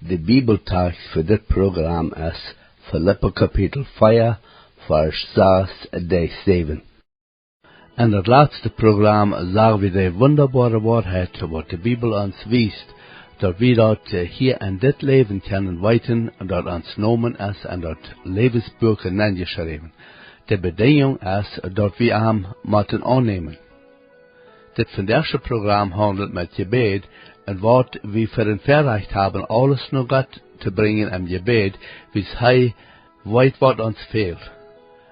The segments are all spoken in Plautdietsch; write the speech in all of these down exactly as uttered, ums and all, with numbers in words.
De Bibeltext fa dit Program es Filippa Kapitel vea, Varsch sas bat säwen. En daut latste Program sagen wie de wundaboare Woarheit, waut de Bibel ons wiest, daut wie daut, äh, hia en dit Läwen kjennen weeten, daut ons Nomen es en daut Läwensbuak nenjeschräwen. De Bedinjunk es, daut wie am motten aunnämen. Dit vondoagsche Program haundelt von Jebäd un waut wie fa een Väarajcht haben, aules no Gott to brinjen em Jebäd, wiels hee weet, waut ons fält.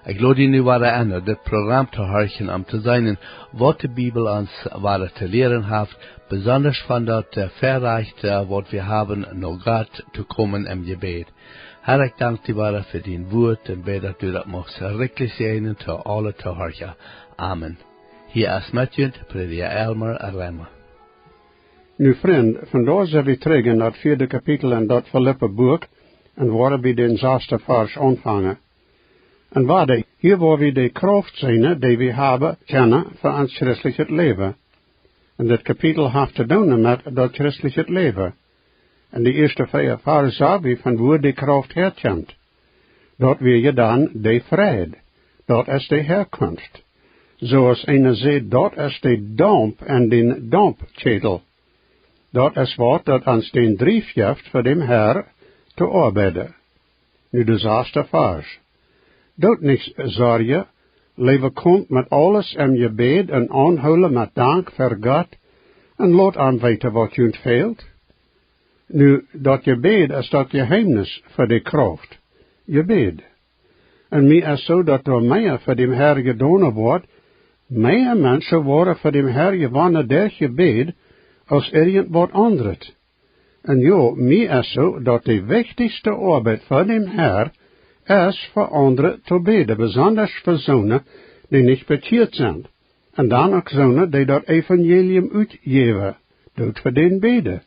Ekj lod die nu wada en, dit Program to horchen, om to seenen, waut de Bibel ons wada to lieren haft, besonda von daut, äh, Väarajcht, äh, waut wie haben, no Gott to komen em Jebäd. Herr, ekj dank die wada fa dien Wuat un bäd, daut du daut muchst rikjlich säajnen to aule Tohorcha. Amen. Hia es met junt Prädja Elmer Remmer. Nu, Frind, vondoag sent wie trigj en daut vieede Kapitel en daut Filippa Buak un woaren bie dän sasten Varsch aunfangen. Un wada, hia woa wie de Krauft seenen, dee wie haben kjennen fa ons christlichet Läwen. Un dit Kapitel haft to doonen met daut christlichet Läwen. En de ieeschte vea Varsch sag wie, von wua de Krauft häakjemt. Daut wia je dan de Freid. Daut es de Häakunft. Soo aus eena sajcht, daut es de Daump en dän Daumpkjätel. Daut es waut daut ons dän Drief jeft, fa däm Herr to oabeiden. Nu de saste Varsch. Doot nich sorjen, leewa, komt met aules em Jebäd un aunhoolen met Dank fa Gott, un lot am weeten waut junt fält. Nu, daut Jebäd es daut Jeheemnis fa de Krauft. Jebäd. Un mie es soo daut doa mea fa däm Herr jedonen woat, mea Menschen woaren fa däm Herr jewonnen derch Jebäd, aus irjent waut aundret. Un jo, mie es soo daut de wichtichste Oabeit fa däm Herr es fa aundre to bäden, besonda fa soone, dee nich bekjieet sent. Un dan uk soone, dee daut Evangelium utjäwen, doot fa dän bäden.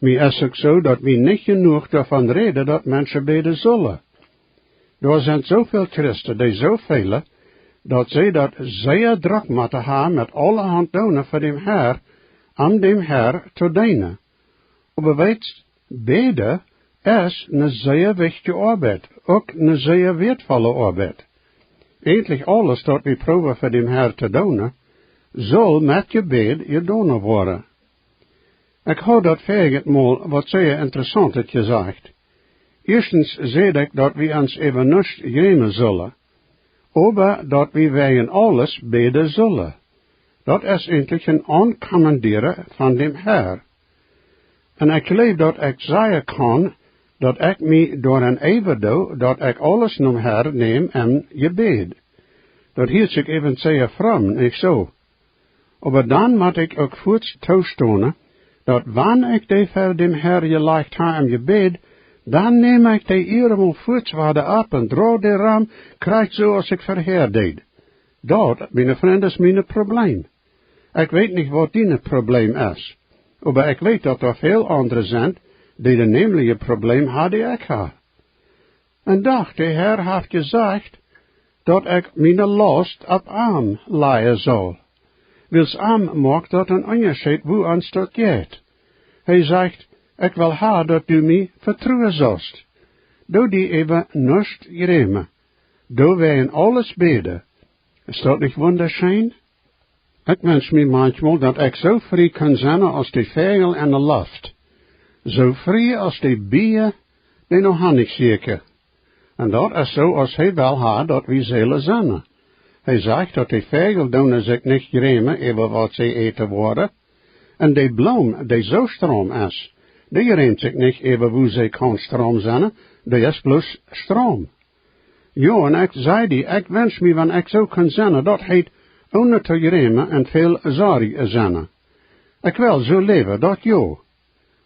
Mie es uk soo daut wie nich jenuach doavon räden, daut Menschen bäden sullen. Doa sent soo väl Christen, dee soo feelen, daut see daut sea drock motten haben met aulahaunt doonen fa däm Herr, om däm Herr to deenen. Oba weetst, bäden es ne sea wichtje Oabeit, uk ne sea wieetvolle Oabeit. Eejentlich aules waut wie proowen fa däm Herr to doonen, saul met Jebäd jedonen woaren. Ekj haud daut verjäten mol waut sea Interessauntet jesajcht. Ieeschtens säd ekj daut wie ons äwa nuscht jrämen sullen, oba daut wie wäajen aules bäden sullen. Daut es eejentlich een Aunkommandieren von däm Herr. Un ekj jleew daut ekj sajen kaun, daut ekj mie doaren äwadoo, daut ekj aules nom Herr näm em Jebäd. Daut hieet sikj äwent sea fromm, nich soo? Oba dan mott ekj uk fuaz toostonen, daut wan ekj dee ver däm Herr jelajcht ha em Jebäd, dan näm ekj dee ieescht mol fuaz wada opp un droag dee rom, krakjt soo aus ekj verhäa deed. Daut, miene Frind, es mien Probleem. Ekj weet nich waut dien Probleem es, oba ekj weet daut doa väl aundre sent, dee daut nämlije Probleem haben, dee ekj ha. Un doch, de Herr haft jesajcht, daut ekj miene Laust opp am lajen saul. Wiels am moakt daut een Unjascheet, woo ons daut jeit. Hee sajcht: Ekj well ha, daut du mie vetruen saust. Doo die äwa nuscht jrämen. Doo wäajen aules bäden. Es daut nich wundascheen? Ekj wensch mie maunchmol, daut ekj soo frie kunn sennen aus de Väajel enne Loft, soo frie aus de Bie, dee no Honnich sieekjen. Un daut es soo aus hee well ha, daut wie sellen sennen. Hee sajcht daut de Väajel doonen sikj nich jrämen äwa waut see äten woaren. Un de Bloom, dee soo straum es, dee jrämt sikj nich äwa woo see kaun straum sennen, dee es bloos straum. Jo, un ekj saj die, ekj wensch mie, wan ekj soo kunn sennen, daut heet, onen to jrämen un väl Sorj sennen. Ekj well soo läwen, daut jo.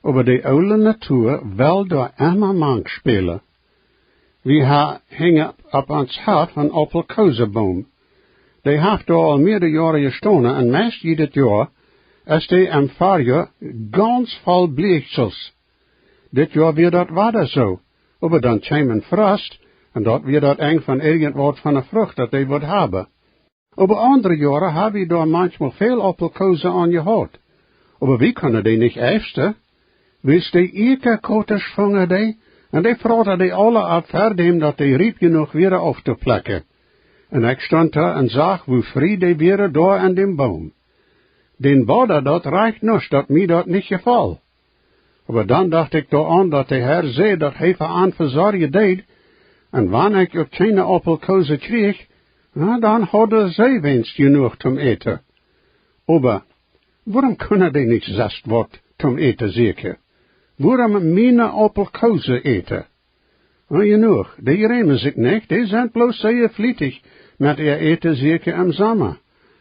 Oba de oole Natua well doa emma mank spälen. Wie ha-, henjen opp ons Hoff een Aprikoseboom. Dee haft doa aul mearere Joaren jestonen un meist jiedet Joa es dee em Farjoa gaunz voll Bläajchels. Dit Joa wia daut wada soo, oba dan kjeem een Frost, un daut wia daut Enj von irjentwaut von de Frucht, daut dee wudd haben. Oba aundre Joaren ha wie doa maunchmol väl Aprikosen aun jehaut, oba wie kunnen dee nich äwsten. Wiels de Ieekjakotasch fungen dee, un dee fraten dee aula opp, ver däm daut dee riep jenuach wieren auftoplekjen. Un ekj stunt doa un sach, woo frie dee wieren doa aun dän Boom. Dän boddad daut rajcht nuscht, daut mie daut nich jefoll. Oba dan docht ekj doaraun, daut de Herr säd, daut hee fa an vesorjen deed, un wan ekj uk kjeene Aupelkoosen kjrieech, na, dan hauden see weens jenuach toom äten. Oba wuarom kunnen dee nich selfst waut toom äten sieekjen? Wuarom miene Aupelkoosen äten? Na, jenuach, dee jreemen sikj nich, dee sent bloos sea flietich met äa Äten sieekjen em Somma,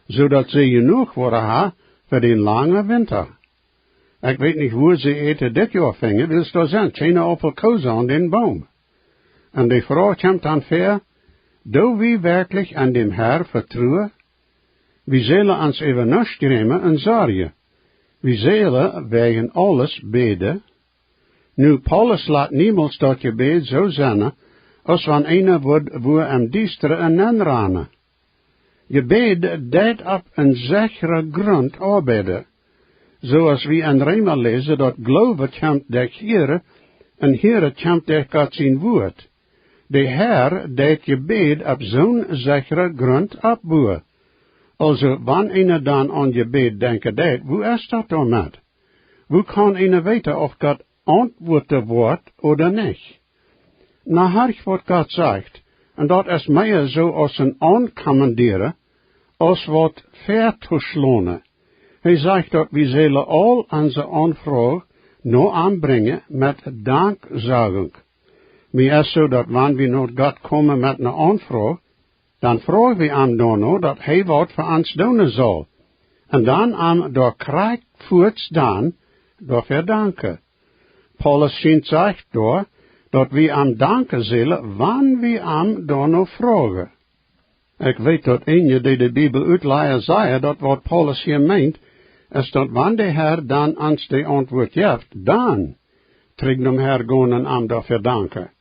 soo daut see jenuach woaren haben fa dän langen Winta. Ekj weet nich, wua see Äten dit Joa finjen, wiels doa sent kjeene Aupelkoosen aun dän Boom. Un de Froag kjemt dan väa: Doo wie werkjlich aun däm Herr vetruen? Wie sellen ons äwa nuscht jreemen un sorjen. Wie sellen wäajen aules bäden. Nu, Paulus lat niemols daut Jebäd soo sennen, aus wan eena wudd wua em Diestren nenranen. Jebäd deit opp een sechren Grunt oabeiden. Soo aus wie en Reema läsen, daut Gloowen kjemt derch hieren, un hieren kjemt derch Gott sien Wuat. De Herr deit Jebäd opp soon sechren Grunt oppbuen. Aulsoo, wan eena dan aun Jebäd denkjen deit, woo es daut doamet? Woo kaun eena weeten, auf Gott auntwuaden woat ooda nich? Na, horch, waut Gott sajcht, un daut es mea soo aus een Aunkommandieren, aus waut väatoschlonen. Hee sajcht, daut wie sellen aul onse Aunfroag no am brinjen met Danksagung. Mie es soo, daut wan wie no Gott komen met ne Aunfroag, dan froag wie am doano, daut hee waut fa ons doonen saul, un dan am doa krakjt fuaz dan doafäa danken. Paulus schient sajcht doa, daut wie am danken sellen, wan wie am doano froagen. Ekj weet, daut eenje, dee de Bibel utlajen, sajen, daut waut Paulus hia meent, es daut wan de Herr dan ons de Auntwuat jeft, dan trigj nom Herr gonen un am doafäa danken.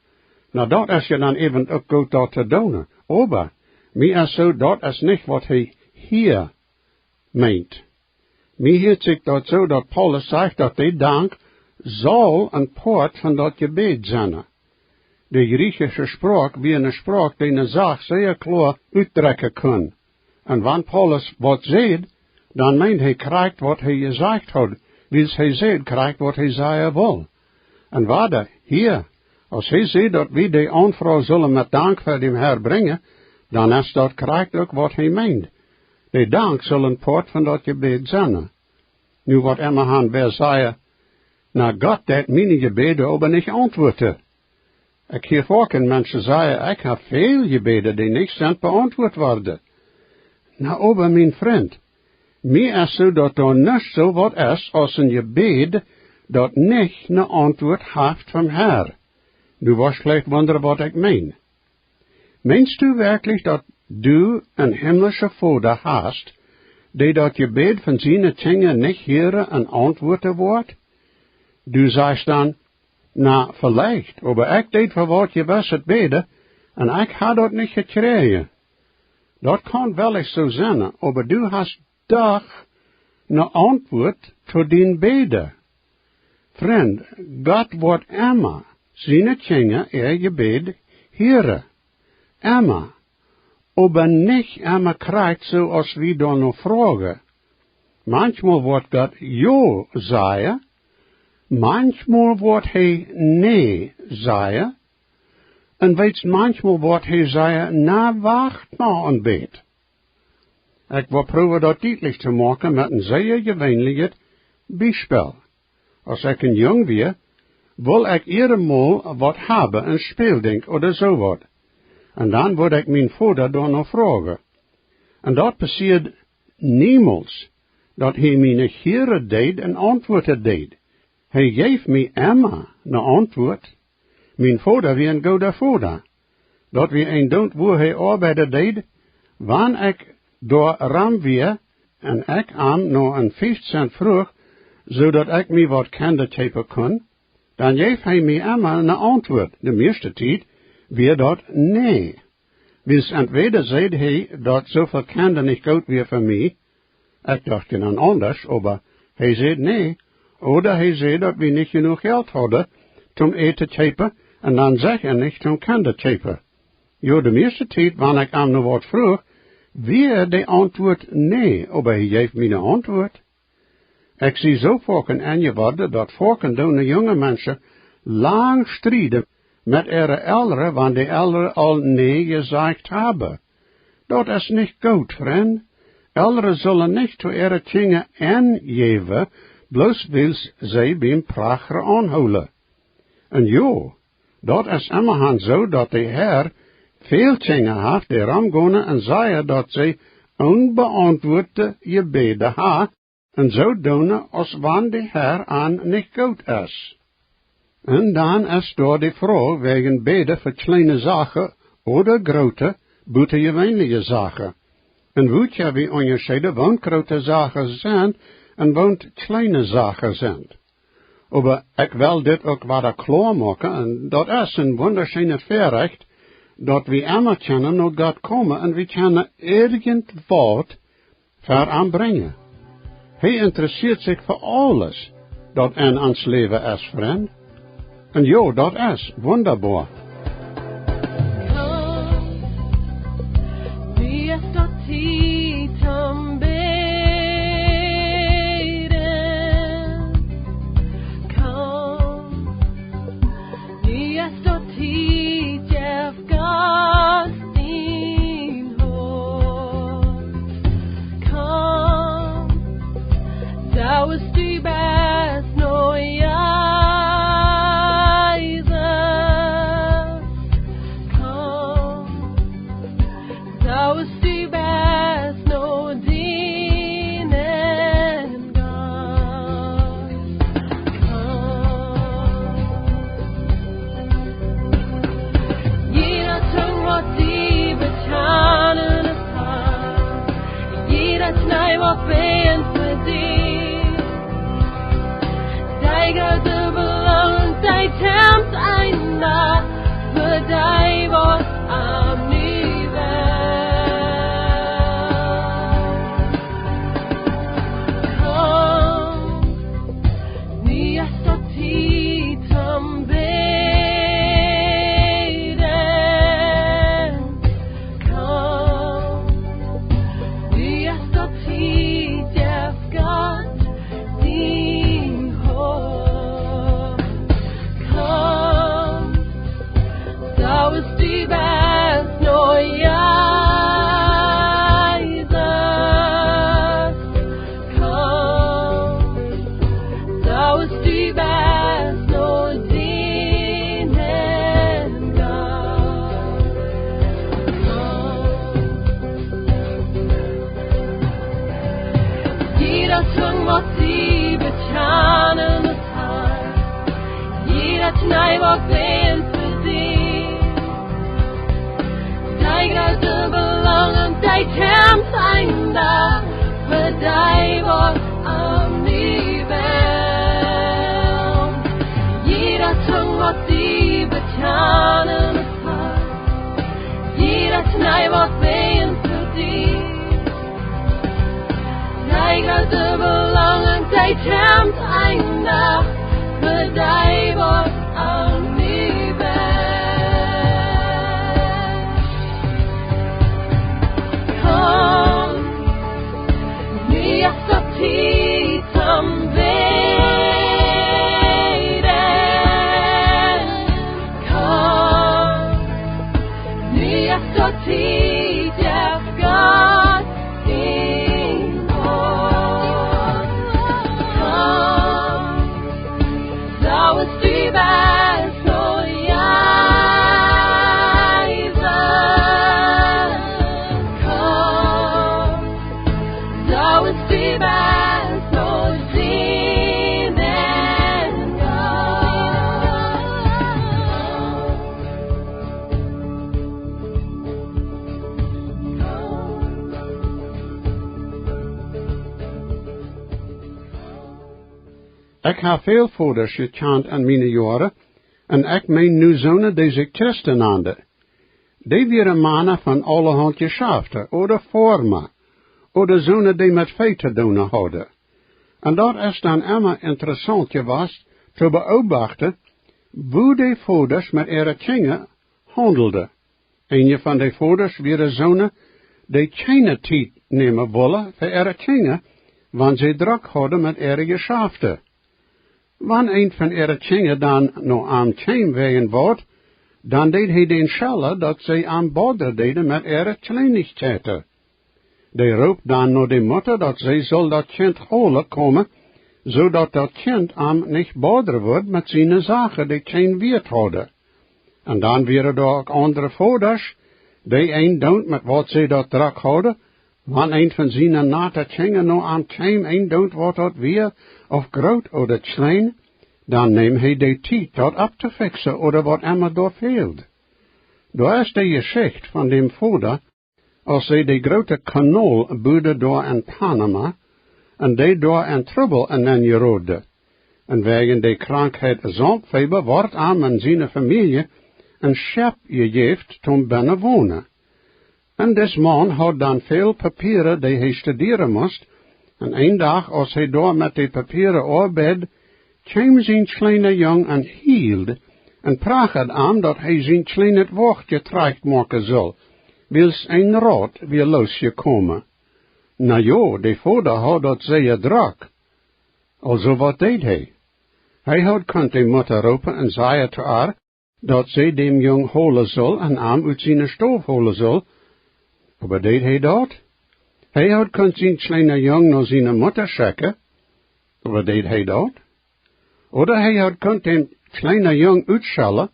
Na, daut es je dan äwent uk goot, daut to doonen. Oba mie es soo, daut es nich waut hee hia meent. Mie hieet sikj daut soo, daut Paulus sajcht, daut de Dank saul een Poat von daut Jebäd sennen. De jriechische Sproak wia ne Sproak, dee ne Sach sea kloa utdrekjen kunn. Un wan Paulus waut säd, dan meend hee krakjt waut hee jesajcht haud, wiels hee säd krakjt waut hee sajen wull. Un wada, hia, aus hee sajcht, daut wie de Aunfroag sellen met Dank ver däm Herr brinjen, dan es daut krakjt uk waut hee meend. De Dank saul een Poat von daut Jebäd sennen. Nu, waut emma han wäa sajen: Na, Gott deit miene Jebäden oba nich auntwuaden. Ekj hia foaken Menschen sajen: Ekj hab väl Jebäden, dee nich sent beauntwuat worden. Na, oba mien Frint, mie es soo, daut doa nuscht soo waut es aus een Jebäd, daut nich ne Auntwuat haft vom Herr. Du woascht veleicht wundren, waut ekj meen. Meenst du werkjlich, daut du een himmlischen Voda hast, dee daut Jebäd von siene Kjinja nich hieren un auntwuaden woat? Du sajchst dan: Na, veleicht, oba ekj deed fa waut Jewesset bäden, un ekj hab daut nich jekjräajen. Daut kaun veleicht soo sennen, oba du hast doch ne Auntwuat to dien Bäden. Frint, Gott woat emma siene Kjinja äa Jebäd hieren. Emma. Oba nich emma krakjt soo aus wie doano froagen. Manchmol woat Gott jo sajen, manchmol woat hee nä sajen, un weetst, manchmol woat hee sajen: Na, wacht mau een bät. Ekj well proowen daut dietlich to moaken met een sea jeweenlichet Biespel. Aus ekj een Jung wia, wull ekj ea mol waut haben, een Späldinj ooda soo waut. Un dan wudd ekj mien Voda doano froagen. Un daut passieed niemols, daut hee mie nich hieren deed un auntwuaden deed. Hee jeef mie emma ne Auntwuat. Mien Voda wia een gooda Voda. Daut wia een Doont, wua hee oabeiden deed, wan ekj doa rom wia un ekj am no een Fiefzent fruach, soo daut ekj mie waut Kjenda kjeepen kunn, dan jeef hee mie emma ne Auntwuat. De mieeschte Tiet wia daut nä. Wiels entwäda säd hee, daut soo väl Kjenda nich goot wia fa mie, ekj docht je dan aundasch, oba hee säd nä, Ooda hee säd, daut wie nich jenuach Jelt hauden, toom Äten to kjeepen, un dan secha nich toom Kjinja kjeepen. Jo, de mieeschte Tiet, wan ekj am no waut fruach, wia de Auntwuat nä, oba hee jeef mie ne Auntwuat. Ekj sie soo foaken enjeworden, daut foaken doonen junge Menschen lang strieden met äare Elren, wan de Elren aul nä jesajcht haben. Daut es nich goot, Frind. Elren sullen nich to äare Kjinja enjäwen, bloos wiels see biem Prachren aunhoolen. Un jo, daut es emmahan soo, daut de Herr väl Kjinja haft, dee romgonen un sajen, daut see onbeauntwuate Jebäden haben, un soo doonen, aus wan de Herr an nich goot es. Un dan es doa de Froag wäajen bäden fa kjleene Sachen ooda groote, butajeweenelje Sachen. Un woo kjenn wie unjascheeden, waut groote Sachen sent un waut kjleene Sachen sent? Oba ekj well dit uk wada kloa moaken, un daut es een wundascheenet Väarajcht, daut wie emma kjennen no Gott komen un wie kjennen irjentwaut ver am brinjen. Hee interessieet sikj fa aules, daut en ons Läwen es, Frind. Un jo, daut es wundaboa. Komm, nu es daut Tiet toom bäden. Komm, nu es daut Tiet, jeff Gott dien Hoat. Komm, soo aus du best, no Jesus. Komm, soo aus du best, no dienen Gott. Komm. Jieda Tung waut die bekjanen, es woa. Jieda Kjnee waut bäden fa die. Dee groote Beloonunk, dee kjemt een Dach fa dee waut am nu bäden. Komm, nu es daut Tiet toom bäden. Komm, nu es daut Tiet, jeff Gott dien Hoat. Komm, soo aus du best, no Jesus. Komm, soo aus du best, no dienen Gott. Komm. Jieda Tung waut die bekjanen, es woa. Jieda Kjnee waut bäden fa die. Dee groote Beloonunk, dee kjemt een Dach fa dee waut am nu bäden. Jieda Tung waut die bekjanen, es woa. Jieda Kjnee waut bäden fa die. Dee groote Beloonunk, dee kjemt een Dach fa dee waut am nu bäden. Komm, nu es daut Tiet toom bäden. Komm, nu es daut Tiet, jeff Gott dien Hoat. Komm, soo aus du best, no Jesus. Komm, soo aus du best, no dienen Gott. Ekj hab väl Vodasch jekjant en miene Joaren, un ekj meen nu soone, dee sikj Christen nanden. Dee wieren Mana von aulahaunt Jeschaften ooda Foarma, ooda soone, dee met Vee to doonen hauden. Un daut es dan emma interessaunt jewast to beobachten, woo de Vodasch met äare Kjinja haundelden. Eenje von de Vodasch wieren soone, dee kjeene Tiet nämen wullen fa äare Kjinja, wan see drock hauden met äare Jeschaften. Wan een von äare Kjinja dan no am kjeem wäajen waut, dan deed hee dän schellen, daut see am bodren deeden met äare Kjleenichkjeiten. Dee roopt dan no de Mutta, daut see sull daut Kjint holen komen, soo daut daut Kjint am nich bodren wudd met siene Sachen, dee kjeen Wieet hauden. Un dan wieren doa uk aundre Vodasch, dee eendoont met waut see daut drock hauden, wan een von siene nate Kjinja no am kjeem, eendoont waut daut wia, auf groot ooda kjleen, dan neem hee de Tiet daut opptofiksen ooda waut emma doa fäld. Doa es de Jeschicht von däm Voda, aus see de groote Kanol buden doa en Panama, un dee doa en Trubbel enenn jeroden. Un wäajen de Krankheit Swampfeeba wort am un siene Famielje en Schepp jejäft toom bennen wonen. Un dis Maun haud dan väl Papieren, dee hee studieren must, un een Dach, aus hee doa met de Papieren oabeid, kjeem sien kjleena Jung un hield, un prachad am, daut hee sien kjleenet Wajchtje trajcht moaken sull, wiels een Rad wia loosjekomen. Na jo, de Voda haud daut sea drock. Aulsoo waut deed hee? Hee haud kunt de Mutta roopen un sajen to ar, daut see däm Jung holen sull un am ut siene Stow holen sull. Oba deed hee daut? Hee haud kunt sien kjleena Jung no siene Mutta schekjen. Oba deed hee daut? Ooda hee haud kunt dän kjleena Jung utschellen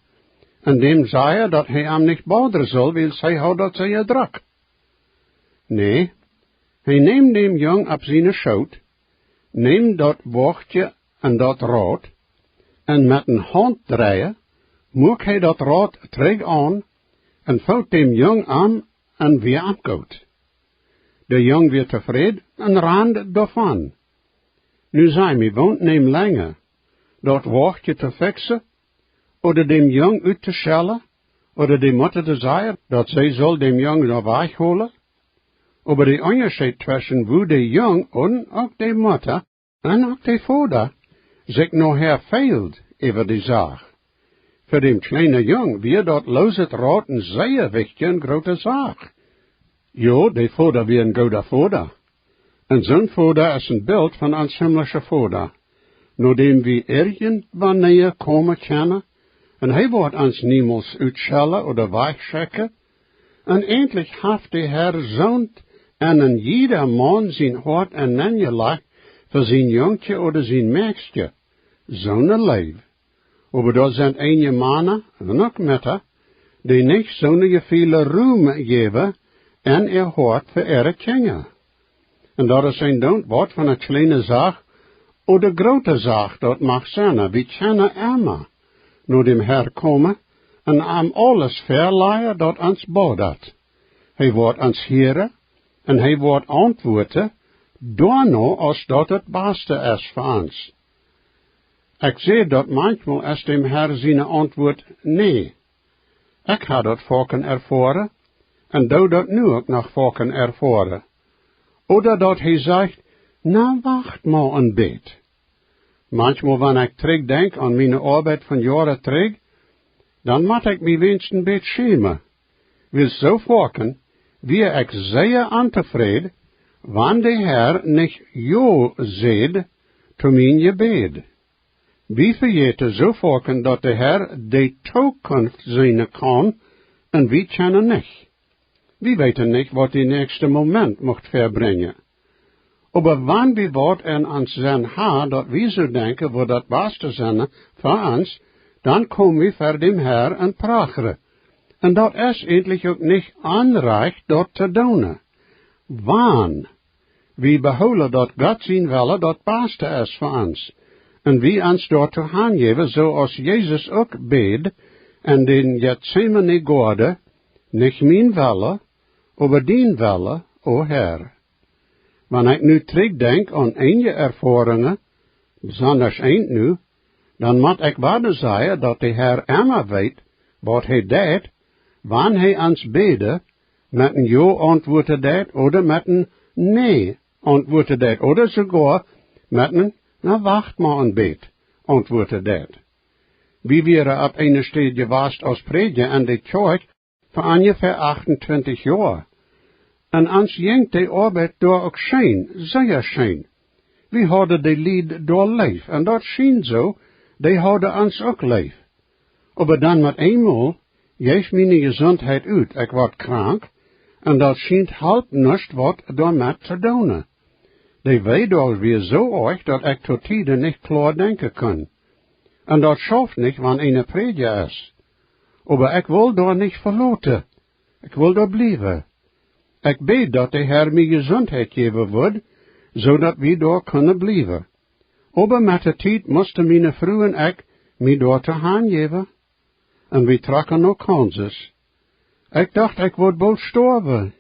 un däm sajen, daut hee am nich bodren sull, wiels hee haud daut sea drock. Nä, hee neem däm Jung opp siene Schoot, neem daut Wajchtje un daut Rad, un met een Hauntdreien muak hee daut Rad trigj aun un foot däm Jung aun un wia am goot. De Jung wia tofräd un rand doavon. Nu saj mie, waut neem lenja, daut Wajchtje to fiksen, ooda däm Jung uttoschellen, ooda de Mutta to sajen, daut see sull däm Jung no wajch holen? Oba de Unjascheet tweschen woo de Jung un uk de Mutta un uk de Voda sikj nohäa feeld äwa de Sach. Fa däm kjleena Jung wia daut looset Rad eene sea wichtje un groote Sach. Jo, de Voda wia een gooda Voda. Un soon Voda es een Bilt von ons himlische Voda, no däm wie irjentwanea komen kjennen, un hee woat ons niemols utschellen ooda wajchschekjen. Un eentlich haft de Herr soont en een jieda Maun sien Hoat enenn jelajcht fa sien Jungkje ooda sien Mäakjskje. Soone Leew. Oba doa sent eenje Mana un uk Mutta, dee nich soone Jefeelen Rum jäwen en äa Hoat fa äare Kjinja. Un daut es eendoont waut von eene kjleene Sach ooda groote Sach daut mach sennen, wie kjennen emma no däm Herr komen un am aules väalajen, daut ons bodat. Hee woat ons hieren un hee woat auntwuaden, doano aus daut daut baste es fa ons. Ekj saj daut, manchmol es däm Herr siene Auntwuat nä. Ekj hab daut foaken erfoaren un doo daut nu uk noch foaken erfoaren. Ooda daut hee sajcht: "Na, wacht mau een bät." Manchmol, wan ekj trigj denkj aun miene Oabeit von Joaren trigj, dan mott ekj mie weens een bät schämen. Wiels soo foaken wia ekj sea ontofräd, wan de Herr nich jo säd to mien Jebäd. Wie vejäten soo foaken, daut de Herr de Tookunft seenen kaun un wie kjennen nich. Wie weeten nich, waut de näakjste Moment mucht verbrinjen. Oba wan wie waut en ons Senn haben, daut wie soo denkjen, woat daut baste sennen fa ons, dan komen wie ver däm Herr un prachren. Un daut es eentlich uk nich onrajcht, daut to doonen. Wan wie behoolen, daut Gott sien Wellen daut baste es fa ons, un wie ons doatoo hanjäwen, soo aus Jesus uk bäd en dän Getsemane Goaden: "Nich mien Wellen, oba dien Wellen, o Herr." Wan ekj nu trigj denkj aun eenje Erfoarungen, besondasch eent nu, dan mott ekj wada sajen, daut de Herr emma weet, waut hee deit, wan hee ons Bäden met een Jo auntwuaden deit ooda met een Nä auntwuaden deit, ooda soogoa Met mie? Na, wacht mau een bät, auntwuad dee. Wie wieren opp eene Städ jewast aus Prädja enne Kjoakj fa onjefäa achtuntwintich Joa. Un ons jinkj de Oabeit doa uk scheen, sea scheen. Wie hauden de Lied doa leef, un daut schient soo, dee hauden ons uk leef. Oba dan met eemol jeef miene Jesuntheit ut, ekj wort krank, un daut schient halpt nuscht waut doamet to doonen. De Wee doa wia soo oajch, daut ekj to Tieden nich kloa denkjen kunn. Un daut schauft nich, wan eena Prädja es. Oba ekj wull doa nich veloten. Ekj wull doa bliewen. Ekj bäd, daut de Herr mie Jesuntheit jäwen wudd, soo daut wie doa kunnen bliewen. Oba met de Tiet musten miene Fru un ekj mie doa to hanjäwen. Un wie trocken no Kansas. Ekj docht, ekj wudd boolt stoawen,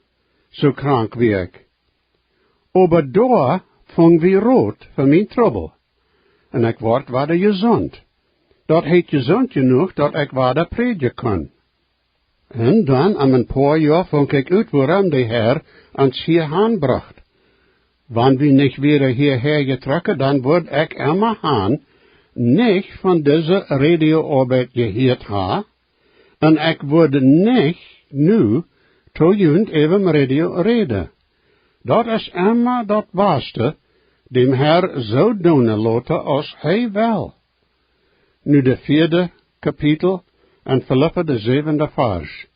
soo krank wia ekj. Oba doa fungen wie Rot fa mien Trubbel. Un ekj wort wada jesunt. Daut heet jesunt jenuach, daut ekj wada prädjen kunn. Un dan, om een poa Joa, funk ekj ut, wuarom de Herr ons hia han brocht. Wan wie nich wieren hiahäa jetrocken, dan wudd ekj emma han nich von dise Radiooabeit jehieet ha, un ekj wudd nich nu to junt äwa Radio räden. Daut es emma daut baste, däm Herr soo doonen loten aus hee well. Nu de vieede Kapitel en Filippa de säwende Varsch.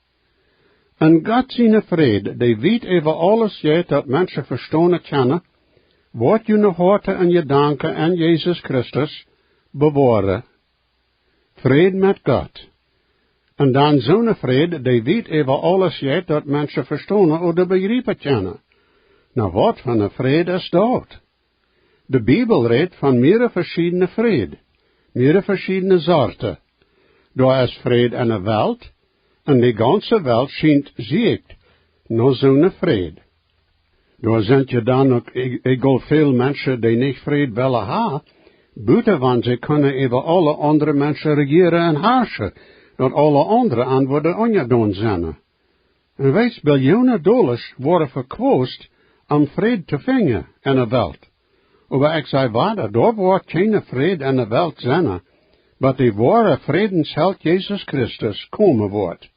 Un Gott siene Fräd, dee wiet äwa aules jeit, daut Menschen vestonen kjennen, woat june Hoaten un Jedanken en Jesus Christus bewoaren. Fräd met Gott. Un dan soone Fräd, dee wiet äwa aules jeit, daut Menschen vestonen ooda bejriepen kjennen. Na, waut fa een Fräd es daut? De Bibel rät von meare veschiedne Fräd, meare veschiedne Sorten. Doa es Fräd enne Welt, un de gaunze Welt schient sikj no soone Fräd. Doa sent je dan uk e-, egal väl Menschen, dee nich Fräd wellen ha, buta wan see kunnen äwa aule aundre Menschen rejieren un harschen, daut aule aundre an woaren unjadon sennen. Un weetst, Billionen Dollasch woaren vekwost, om Fräd to finjen enne Welt. Oba ekj saj wada, doa woat kjeene Fräd enne Welt sennen, bat de woare Frädensheld Jesus Christus komen woat.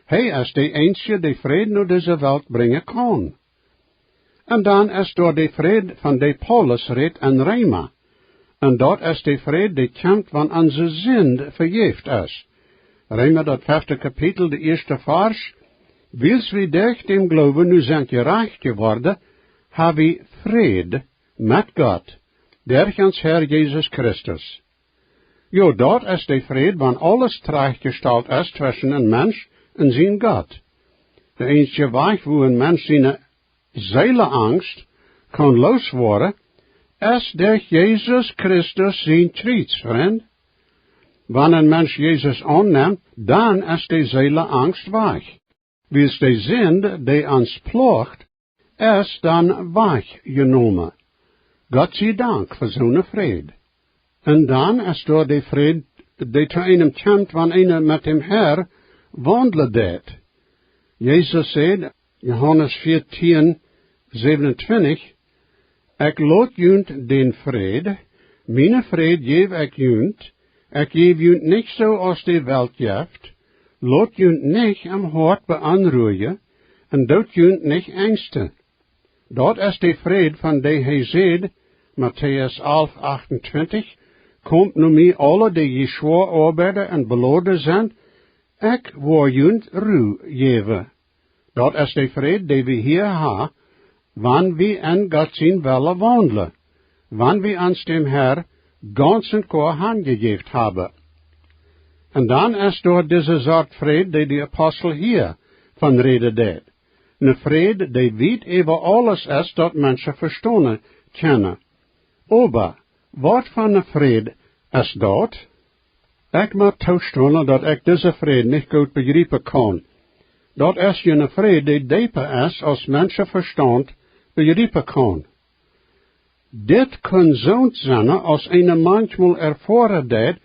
Hee es de eensje, dee Fräd no dise Welt brinjen kaun. Un dan es doa de Fräd, von dee Paulus rät en Reema. Un daut es de Fräd, dee kjemt, wan onse Sind vejäft es. Reema, daut fefte Kapitel, de ieeschte Varsch. Wiels wie derch däm Gloowen nu sent jerajcht jeworden, ha wie Fräd met Gott, derch ons Herr Jesus Christus. Jo, daut es de Fräd, wan aules trajchtjestalt es tweschen een Mensch un sien Gott. De eensje Wajch, woo een Mensch siene Seeleangst kaun looswoaren, es derch Jesus Christus sien Kjriez, Frind. Wan een Mensch Jesus aunnemt, dan es de Seeleangst wajch. Wiels de Sind, dee ons ploagt, es dan wajchjenomen. Gott sie Dank fa soone Fräd. Un dan es doa de Fräd, dee to eenem kjemt, wan eena met däm Herr waundlen deit. Jesus säd, Johanes vieetieen, säwenuntwintich: "Ekj lot junt dän Fräd, mienen Fräd jäw ekj junt, ekj jäw junt nich soo aus de Welt jeft, lot junt nich em Hoat beonrujen, un doot junt nich enjsten." Daut es de Fräd, von dee hee säd, Matäus alf achtuntwintich: "Komt no mie aule, dee jie schwoa oabeiden un beloden sent, ekj woa junt Ru jäwen." Daut es de Fräd, dee wie hia ha, wan wie en Gott sien Wellen waundlen, wan wie ons däm Herr gaunz un goa hanjejäft haben. Un dan es doa dise Sort Fräd, dee de Apostel hia von räden deit. Ne Fräd, dee wiet äwa aules es, daut Menschen vestonen kjennen. Oba waut fa ne Fräd es daut? Ekj mott toostonen, daut ekj dise Fräd nich goot bejriepen kaun. Daut es jene Fräd, dee deepa es, aus Menschen Vestaunt bejriepen kaun. Dit kunn soont sennen, aus eena manchmol erfoaren deit,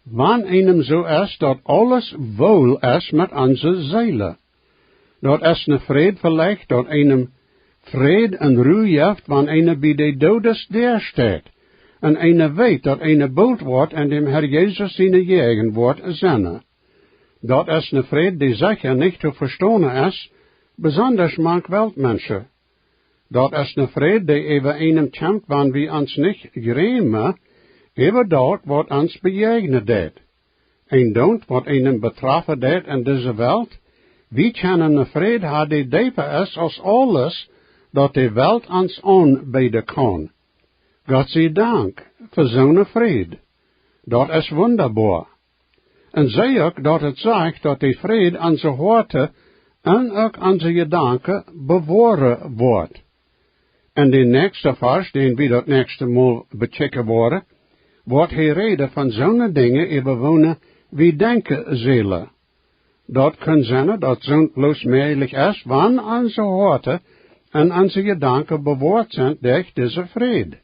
wan eenem soo es, daut aules woll es met onse Seelen. Daut es ne Fräd veleicht, daut eenem Fräd un Ru jeft, wan eena bie de Doodesdäa steit, Un eena weet, daut eena boolt woat en däm Herr Jesus siene Jäajenwoat sennen. Daut es ne Fräd, dee secha nich to vestonen es, besondasch mank Weltmenschen. Daut es ne Fräd, dee äwa eenem kjemt, wan wie ons nich jrämen äwa daut, waut ons bejäajnen deit. Een doont, waut eenem betrafen deit en dise Welt. Wie kjennen ne Fräd haben, dee deepa es aus aules, daut de Welt ons aunbeeden kaun. Gott sie Dank fa soone Fräd. Daut es wundaboa. Un see uk, daut et sajcht, daut de Fräd onse Hoaten un uk onse Jedanken bewoaren woat. En dän näakjsten Varsch, dän wie daut näakjste Mol bekjikjen woaren, woat hee räden von soone Dinja, äwa woone wie denkjen sellen. Daut kaun sennen, daut soont bloos mäajlich es, wan onse Hoaten un onse Jedanken bewoat sent derch dise Fräd.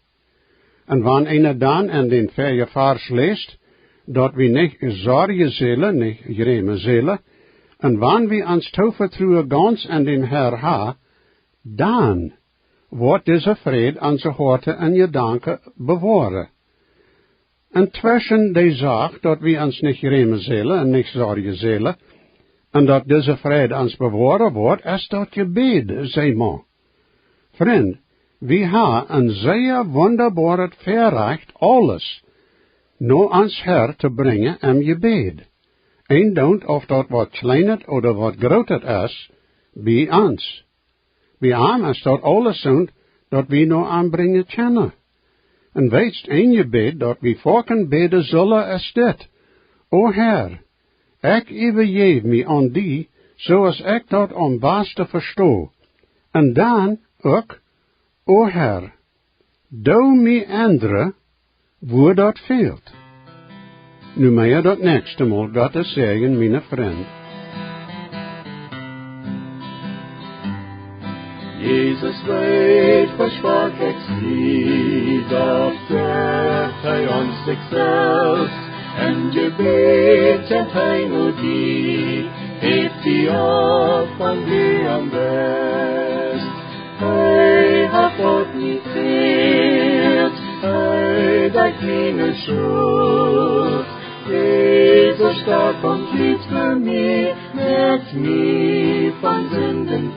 Un wan eena dan en dän väajen Varsch läst, daut wie nich sorjen sellen, nich jrämen sellen, un wan wie ons Toovetruen gaunz en dän Herr haben, dan woat dise Fräd onse Hoaten un Jedanken bewoaren. Un tweschen dee Sach, daut wie ons nich jrämen sellen un nich sorjen sellen, un daut dise Fräd ons bewoaren woat, es daut Jebäd, see mau. Frind, wie haben een sea wundaboaret Väarajcht, aules no ons Herr to brinjen em Jebäd. Een doont, auf daut waut Kjleenet ooda waut Grootet es, bie ons. Bie am es daut aules soont, daut wie no am brinjen kjennen. Un weetst, een Jebäd, daut wie foaken bäden sellen, es dit: O Herr, ekj äwajeef mie aun die, soo aus ekj daut aum basten vesto. Un dan uk: O Herr, doo mie endren, wua daut fält. Nu mea daut näakjste Mol. Gottes Säajen, miene Frind. Jesus weet, woo schwak ekj sie, doch jeft hee ons sikj selfst. En Jebäd kjemt hee no die, hebt die opp, wan du am best. Hee haft daut nich fält, hee deit miene Schult. Jesus storf aum Kjriez fa mie, moakt mie von Sinden